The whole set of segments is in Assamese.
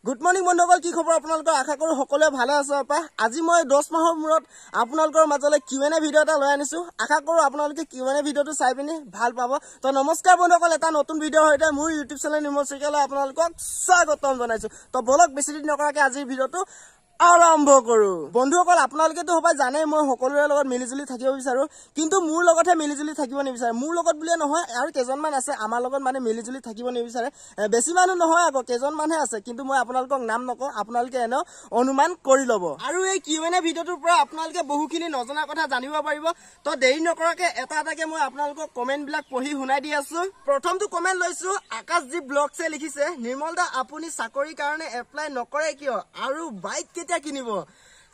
গুড মৰ্ণিং বন্ধুসকল, কি খবৰ আপোনালোকৰ? আশা কৰোঁ সকলোৱে ভালে আছে। পাই আজি মই 10 মাহৰ মূৰত আপোনালোকৰ মাজলৈ কিউ এন এ ভিডিঅ' এটা লৈ আনিছোঁ। আশা কৰোঁ আপোনালোকে কিউ এন এ ভিডিঅ'টো চাই পিনি ভাল পাব। তো নমস্কাৰ বন্ধুসকল, এটা নতুন ভিডিঅ'ৰ সৈতে মোৰ ইউটিউব চেনেল নিৰ্মল শইকীয়ালৈ আপোনালোকক স্বাগতম জনাইছোঁ। তো বলক, বেছি দেৰি নকৰাকৈ আজিৰ ভিডিঅ'টো আৰম্ভ কৰোঁ। বন্ধুসকল, আপোনালোকেতো সবাই জানে মই সকলোৰে লগত মিলিজুলি থাকিব বিচাৰোঁ, কিন্তু মোৰ লগতহে মিলিজুলি থাকিব নিবিচাৰে। মোৰ লগত বুলিয়ে নহয়, আৰু কেইজনমান আছে আমাৰ লগত মানে মিলিজুলি থাকিব নিবিচাৰে। বেছি মানুহ নহয় আকৌ, কেইজনমানহে আছে, কিন্তু মই আপোনালোকক নাম নকওঁ, আপোনালোকে এনেও অনুমান কৰি ল'ব। আৰু এই কিউ এন এ ভিডিঅ'টোৰ পৰা আপোনালোকে বহুখিনি নজনা কথা জানিব পাৰিব। তো দেৰি নকৰাকৈ এটা এটাকে মই আপোনালোকক কমেণ্টবিলাক পঢ়ি শুনাই দি আছোঁ। প্ৰথমটো কমেণ্ট লৈছোঁ, আকাশদ্বীপ ব্লগছে লিখিছে, নিৰ্মল দা আপুনি চাকৰিৰ কাৰণে এপ্লাই নকৰে কিয় আৰু বাইক কেতিয়া কিনিব?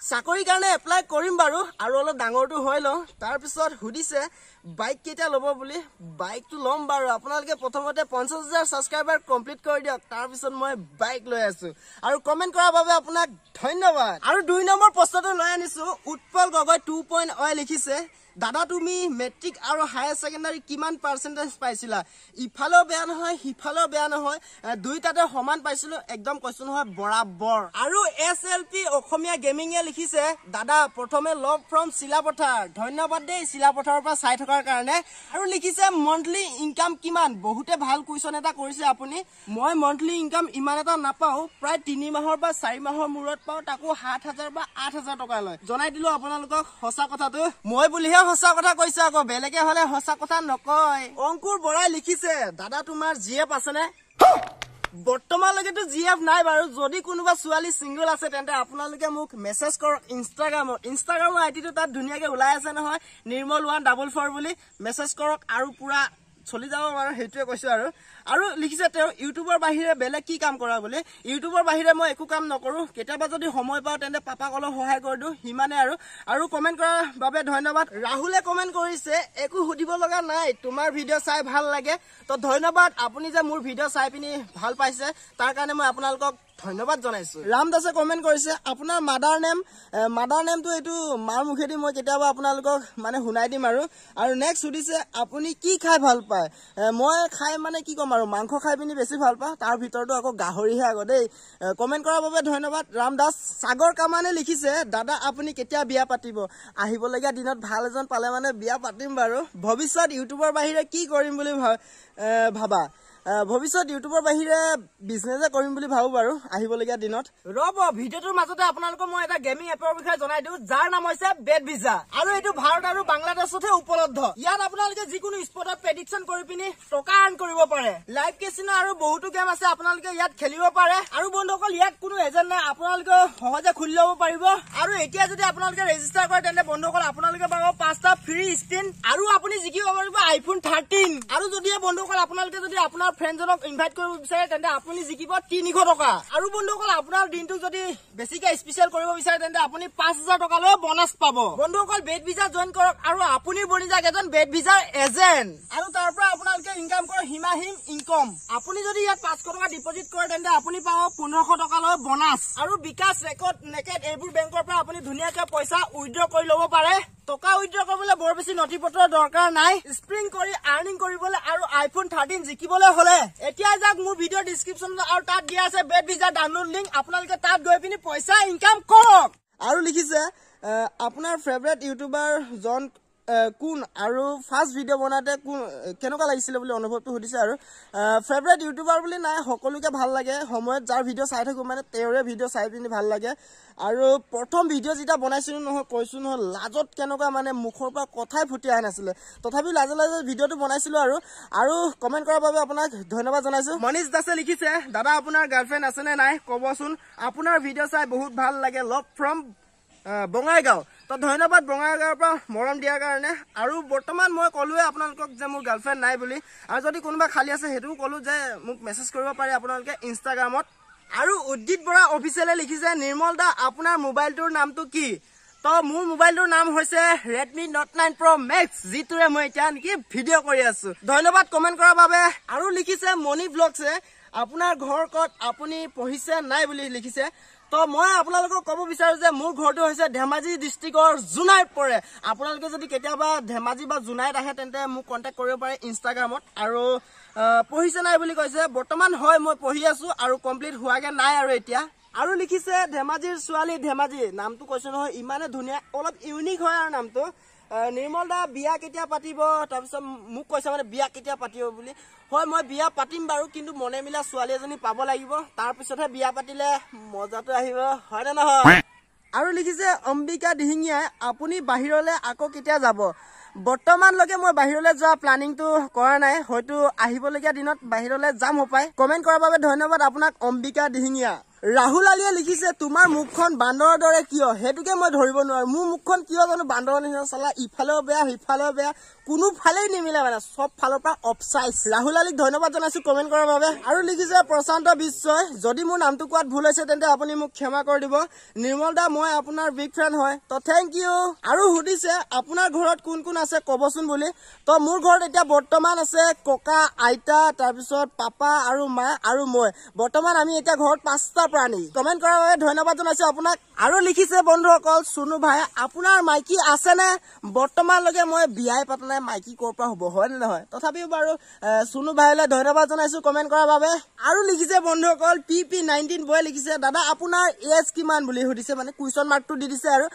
চাকৰিৰ কাৰণে এপ্লাই কৰিম বাৰু, আৰু অলপ ডাঙৰটো হৈ লওঁ। তাৰপিছত সুধিছে বাইক কেতিয়া ল'ব বুলি। বাইকটো ল'ম বাৰু, আপোনালোকে প্ৰথমতে 50,000 ছাবস্ক্ৰাইবাৰ কমপ্লিট কৰি দিয়ক, তাৰপিছত মই বাইক লৈ আছোঁ। আৰু কমেণ্ট কৰাৰ বাবে আপোনাক ধন্যবাদ। আৰু 2 নম্বৰ প্ৰশ্নটো লৈ আনিছোঁ, উৎপল গগৈ 2.0 লিখিছে, দাদা তুমি মেট্ৰিক আৰু হায়াৰ ছেকেণ্ডাৰী কিমান পাৰ্চেণ্টেজ পাইছিলা? ইফালেও বেয়া নহয়, সিফালেও বেয়া নহয়, দুইটাতে সমান পাইছিলোঁ, একদম কৈছোঁ নহয় বৰাবৰ। আৰু এছ এল পি অসমীয়া গেমিঙে লিখিছে, দাদা প্ৰথমে লভ ফ্ৰম চিলাপথাৰ। ধন্যবাদ দেই চিলাপথাৰৰ পৰা চাই থকাৰ কাৰণে। আৰু লিখিছে মন্থলি ইনকাম কিমান? বহুতে ভাল কুৱেশ্যন এটা কৰিছে আপুনি। মই মন্থলি ইনকাম ইমান এটা নাপাওঁ, প্ৰায় 3 মাহৰ বা 4 মাহৰ মূৰত পাওঁ, তাকো 7,000 বা 8,000 টকা লয়। জনাই দিলোঁ আপোনালোকক সঁচা কথাটো, মই বুলিহে সঁচা কথা কৈছো, আকৌ বেলেগে হলে সঁচা কথা নকয়। অংকুৰ বৰাই লিখিছে, দাদা তোমাৰ জি এফ আছেনে? বৰ্তমানলৈকেতো জি এফ নাই বাৰু। যদি কোনোবা ছোৱালী ছিংগল আছে তেন্তে আপোনালোকে মোক মেছেজ কৰক ইনষ্টাগ্ৰামত। ইনষ্টাগ্ৰামৰ আই ডিটো তাত ধুনীয়াকে ওলাই আছে নহয়, নিৰ্মল 144 বুলি মেছেজ কৰক আৰু পুৰা চলি যাব বাৰু, সেইটোৱে কৈছো। আৰু আৰু লিখিছে তেওঁ ইউটিউবৰ বাহিৰে বেলেগ কি কাম কৰা বুলি। ইউটিউবৰ বাহিৰে মই একো কাম নকৰোঁ, কেতিয়াবা যদি সময় পাওঁ তেন্তে পাপাক অলপ সহায় কৰি দিওঁ, সিমানে। আৰু আৰু কমেণ্ট কৰাৰ বাবে ধন্যবাদ। ৰাহুলে কমেণ্ট কৰিছে, একো সুধিব লগা নাই, তোমাৰ ভিডিঅ' চাই ভাল লাগে। তো ধন্যবাদ, আপুনি যে মোৰ ভিডিঅ' চাই পিনি ভাল পাইছে তাৰ কাৰণে মই আপোনালোকক ধন্যবাদ জনাইছো। ৰামদাসে কমেণ্ট কৰিছে, আপোনাৰ মাদাৰ নেম। মাদাৰ নেমটো এইটো মাৰ মুখেদি মই কেতিয়াবা আপোনালোকক মানে শুনাই দিম। আৰু আৰু নেক্সট সুধিছে, আপুনি কি খাই ভাল পায়? মই খাই মানে কি ক'ম আৰু, মাংস খাই পিনি বেছি ভাল পাওঁ, তাৰ ভিতৰতো আকৌ গাহৰিহে আকৌ দেই। কমেণ্ট কৰাৰ বাবে ধন্যবাদ ৰামদাস। সাগৰ কামানে লিখিছে, দাদা আপুনি কেতিয়া বিয়া পাতিব? আহিবলগীয়া দিনত ভাল এজন পালে মানে বিয়া পাতিম বাৰু। ভৱিষ্যত ইউটিউবৰ বাহিৰে কি কৰিম বুলি ভাবা? ভৱিষ্যত ইউটিউবৰ বাহিৰে বিজনেছে কৰিম বুলি ভাবো বাৰু আহিবলগীয়া দিনত। ৰ'ব, ভিডিঅ'টোৰ মাজতে আপোনালোকক মই এটা গেমিং এপৰ বিষয়ে জনাই দিওঁ, যাৰ নাম হৈছে বেট ভিজা, আৰু এইটো ভাৰত আৰু বাংলাদেশতহে উপলব্ধ। ইয়াত আপোনালোকে যিকোনো স্পটত প্ৰেডিকশ্যন কৰি পিনি টকা আৰ্ণ কৰিব পাৰে। লাইভ কেচিনো আৰু বহুতো গেম আছে, আপোনালোকে ইয়াত খেলিব পাৰে। আৰু বন্ধুসকল, ইয়াত কোনো এজেণ্ট নাই, আপোনালোকে সহজে খুলি ল'ব পাৰিব। আৰু এতিয়া যদি আপোনালোকে ৰেজিষ্টাৰ কৰে তেন্তে বন্ধুসকল আপোনালোকে পাব 5টা ফ্ৰী স্পিন, আৰু আপুনি জিকিব পাৰিব আইফোন 13। আৰু যদিহে বন্ধুসকল আপোনালোকে যদি আপোনাৰ ফ্ৰেণ্ডজনক ইনভাইট কৰিব বিচাৰে তেন্তে আপুনি জিকিব 300 টকা। আৰু বন্ধুসকল আপোনাৰ দিনটো যদি বেছিকে স্পেচিয়েল কৰিব বিচাৰে তেন্তে আপুনি 5,000 টকালৈ বনাছ পাব। বন্ধুসকল, বেট ভিজা জইন কৰক আৰু আপুনি বনি যাওক এজন বেট ভিজাৰ এজেণ্ট, আৰু তাৰ পৰা আপোনালোকে ইনকাম কৰক সীমাহীন ইনকম। আপুনি যদি ইয়াত 500 টকা ডিপজিট কৰে তেন্তে আপুনি পাব 1,500 টকালৈ বনাছ। আৰু বিকাশ, ৰেকৰ্ড, নেকেট এইবোৰ বেংকৰ পৰা আপুনি ধুনীয়াকে পইচা উইড্ৰ কৰি ল'ব পাৰে। টকা উইড্ৰ কৰিবলৈ বৰ বেছি নথি পত্ৰৰ দৰকাৰ নাই। স্প্ৰিং কৰি আৰ্নিং কৰিবলৈ আৰু আইফোন 13 জিকিবলৈ হলে এতিয়া যাওক মোৰ ভিডিঅ' ডিছক্ৰিপশ্যনত, আৰু তাত দিয়া আছে বেট ভিজা ডাউনলোড লিংক, আপোনালোকে তাত গৈ পিনি পইচা ইনকাম কৰক। আৰু লিখিছে, আপোনাৰ ফেভৰেট ইউটিউবাৰ জন কোন আৰু ফাৰ্ষ্ট ভিডিঅ' বনাওঁতে কোন কেনেকুৱা লাগিছিলে বুলি অনুভৱটো সুধিছে। আৰু ফেভৰেট ইউটিউবাৰ বুলি নাই, সকলোকে ভাল লাগে। সময়ত যাৰ ভিডিঅ' চাই থাকোঁ মানে তেওঁৰে ভিডিঅ' চাই পিনি ভাল লাগে। আৰু প্ৰথম ভিডিঅ' যেতিয়া বনাইছিলোঁ নহয়, কৈছোঁ নহয়, লাজত কেনেকুৱা মানে মুখৰ পৰা কথাই ফুটি অহা নাছিলে, তথাপিও লাজে লাজে ভিডিঅ'টো বনাইছিলোঁ। আৰু আৰু কমেণ্ট কৰাৰ বাবে আপোনাক ধন্যবাদ জনাইছোঁ। মনীষ দাসে লিখিছে, দাদা আপোনাৰ গাৰ্লফ্ৰেণ্ড আছেনে নাই ক'বচোন, আপোনাৰ ভিডিঅ' চাই বহুত ভাল লাগে, লভ ফ্ৰম বঙাইগাঁও। তো ধন্যবাদ বঙাইগাঁৱৰ পৰা মৰম দিয়াৰ কাৰণে। আৰু বৰ্তমান মই ক'লোৱে আপোনালোকক যে মোৰ গাৰ্লফ্ৰেণ্ড নাই বুলি, আৰু যদি কোনোবা খালী আছে সেইটোও ক'লোঁ যে মোক মেছেজ কৰিব পাৰে আপোনালোকে ইনষ্টাগ্ৰামত। আৰু উদ্দিত বৰা অফিচিয়েলে লিখিছে, নিৰ্মল দা আপোনাৰ মোবাইলটোৰ নামটো কি? তো মোৰ মোবাইলটোৰ নাম হৈছে Redmi Note 9 Pro Max, যিটোৰে মই এতিয়া নেকি ভিডিঅ' কৰি আছোঁ। ধন্যবাদ কমেণ্ট কৰাৰ বাবে। আৰু লিখিছে মণি ব্লগছে, আপোনাৰ ঘৰ ক'ত, আপুনি পঢ়িছে নাই বুলি লিখিছে। তো মই আপোনালোকক ক'ব বিচাৰোঁ যে মোৰ ঘৰটো হৈছে ধেমাজি ডিষ্ট্ৰিক্টৰ জোনাইত পৰে। আপোনালোকে যদি কেতিয়াবা ধেমাজি বা জোনাইত আহে তেন্তে মোক কণ্টেক্ট কৰিব পাৰে ইনষ্টাগ্ৰামত। আৰু পঢ়িছে নাই বুলি কৈছে, বৰ্তমান হয় মই পঢ়ি আছোঁ আৰু কমপ্লিট হোৱাগৈ নাই আৰু এতিয়া। আৰু লিখিছে ধেমাজিৰ ছোৱালী ধেমাজি, নামটো কৈছোঁ নহয় ইমানে ধুনীয়া, অলপ ইউনিক হয় আৰু নামটো। নিৰ্মল দা বিয়া কেতিয়া পাতিব? তাৰপিছত মোক কৈছে মানে বিয়া কেতিয়া পাতিব বুলি। হয় মই বিয়া পাতিম বাৰু, কিন্তু মনে মিলা ছোৱালী এজনী পাব লাগিব, তাৰপিছতহে বিয়া পাতিলে মজাটো আহিব, হয়নে নহয়? আৰু লিখিছে অম্বিকা দিহিঙীয়াই, আপুনি বাহিৰলৈ আকৌ কেতিয়া যাব? বৰ্তমানলৈকে মই বাহিৰলৈ যোৱা প্লানিংটো কৰা নাই, হয়তো আহিবলগীয়া দিনত বাহিৰলৈ যাম হপায়। কমেণ্ট কৰাৰ বাবে ধন্যবাদ আপোনাক অম্বিকা দিহিঙীয়া। ৰাহুল আলীয়ে লিখিছে তোমাৰ মুখখন বান্দৰৰ দৰে কিয়? সেইটোকে মই ধৰিব নোৱাৰো, মোৰ মুখখন কিয় জানো বান্দৰৰ নিচিনা, চালা ইফালেও বেয়া সিফালেও বেয়া, কোনোফালেই নিমিলে, মানে চব ফালৰ পৰা অফচাইজ। ৰাহুল আলীক ধন্যবাদ জনাইছো কমেণ্ট কৰাৰ বাবে। আৰু লিখিছে প্ৰশান্ত বিশ্বই, যদি মোৰ নামটো কোৱাত ভুল হৈছে তেন্তে আপুনি মোক ক্ষমা কৰি দিব। নিৰ্মল দা মই আপোনাৰ বিগ ফেন হয়, তো thank U. আৰু সুধিছে আপোনাৰ ঘৰত কোন কোন আছে ক'বচোন বুলি। তো মোৰ ঘৰত এতিয়া বৰ্তমান আছে ককা, আইতা, তাৰপিছত পাপা আৰু মা আৰু মই। বৰ্তমান আমি এতিয়া ঘৰত 5টা প্ৰাণী। কমেণ্ট কৰাৰ বাবে ধন্যবাদ জনাইছো আপোনাক। আৰু লিখিছে বন্ধুসকল চুনু ভাই, আপোনাৰ মাইকী আছেনে? বৰ্তমানলৈকে মই বিয়াই পাতা নাই, মাইকী ক'ৰ পৰা হ'ব, হয় নে নহয়? তথাপিও বাৰু চুনু ভাইলৈ ধন্যবাদ জনাইছো কমেণ্ট কৰাৰ বাবে। আৰু লিখিছে বন্ধুসকল PP19 বয়ে লিখিছে, দাদা আপোনাৰ এজ কিমান বুলি সুধিছে, মানে কুৱেশ্যন মাৰ্কটো দি দিছে। আৰু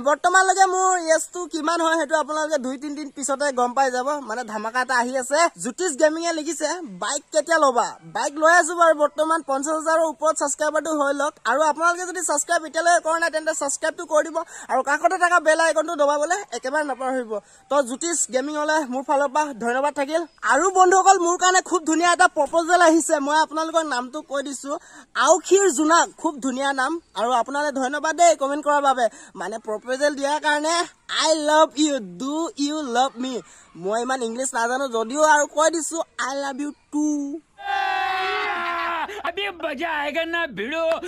বৰ্তমানলৈকে মোৰ এজটো কিমান হয় সেইটো আপোনালোকে 2-3 দিন পিছতে গম পাই যাব, মানে ধামাকা এটা আহি আছে। জ্যোতিষ গেমিঙে লিখিছে বাইক কেতিয়া ল'বা? বাইক লৈ আছো বাৰু বৰ্তমান, 50,000ৰ ওপৰত ছাবস্ক্ৰাইবাৰটো হৈ লওক। আৰু আপোনালোকে যদি ছাবস্ক্ৰাইব এতিয়ালৈকে কৰা নাই তেন্তে ছাবস্ক্ৰাইবটো কৰি দিব আৰু কাষতে থকা বেল আইকনটো দবাবলৈ একেবাৰে নাপাহৰিব। তো জ্যোতিষ গেমিঙলৈ মোৰ ফালৰ পৰা ধন্যবাদ থাকিল। আৰু বন্ধুসকল মোৰ কাৰণে খুব ধুনীয়া এটা প্ৰপ'জেল আহিছে, মই আপোনালোকৰ নামটো কৈ দিছো, আউখিৰ জোনাক, খুব ধুনীয়া নাম। আৰু আপোনালৈ ধন্যবাদ দেই কমেণ্ট কৰাৰ বাবে, মানে প্ৰপ'জেল দিয়াৰ কাৰণে। I love you, do you love me? মই ইমান ইংলিছ নাজানো যদিও আৰু কৈ দিছো I love you two.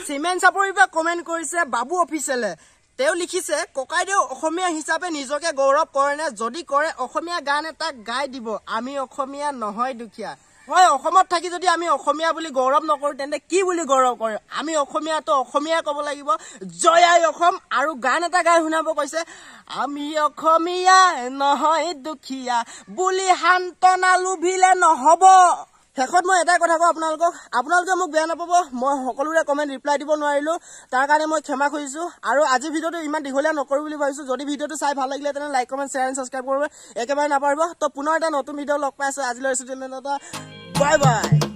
Cement চাপৰিৰ পৰা কমেণ্ট কৰিছে বাবু অফিচিয়েলে, তেওঁ লিখিছে ককাইদেউ অসমীয়া হিচাপে নিজকে গৌৰৱ কৰেনে? যদি কৰে অসমীয়া গান এটা গাই দিব, আমি অসমীয়া নহয় দুখীয়া। হয়, অসমত থাকি যদি আমি অসমীয়া বুলি গৌৰৱ নকৰোঁ তেন্তে কি বুলি গৌৰৱ কৰোঁ? আমি অসমীয়াটো অসমীয়া ক'ব লাগিব। জয় আই অসম। আৰু গান এটা গাই শুনাব কৈছে, আমি অসমীয়া নহয় দুখীয়া বুলি সান্তনা লোভিলে নহ'ব। শেষত মই এটাই কথা কওঁ আপোনালোকক, আপোনালোকে মোক বেয়া নাপাব, মই সকলোৰে কমেণ্ট ৰিপ্লাই দিব নোৱাৰিলোঁ, তাৰ কাৰণে মই ক্ষমা খুজিছোঁ। আৰু আজিৰ ভিডিঅ'টো ইমান দীঘলীয়া নকৰোঁ বুলি ভাবিছোঁ। যদি ভিডিঅ'টো চাই ভাল লাগিলে তেনে like, comment, share and subscribe কৰিব একেবাৰে নাপাহৰিব। তো পুনৰ এটা নতুন ভিডিঅ' লগ পাই আছোঁ, আজিলৈ বাই বাই।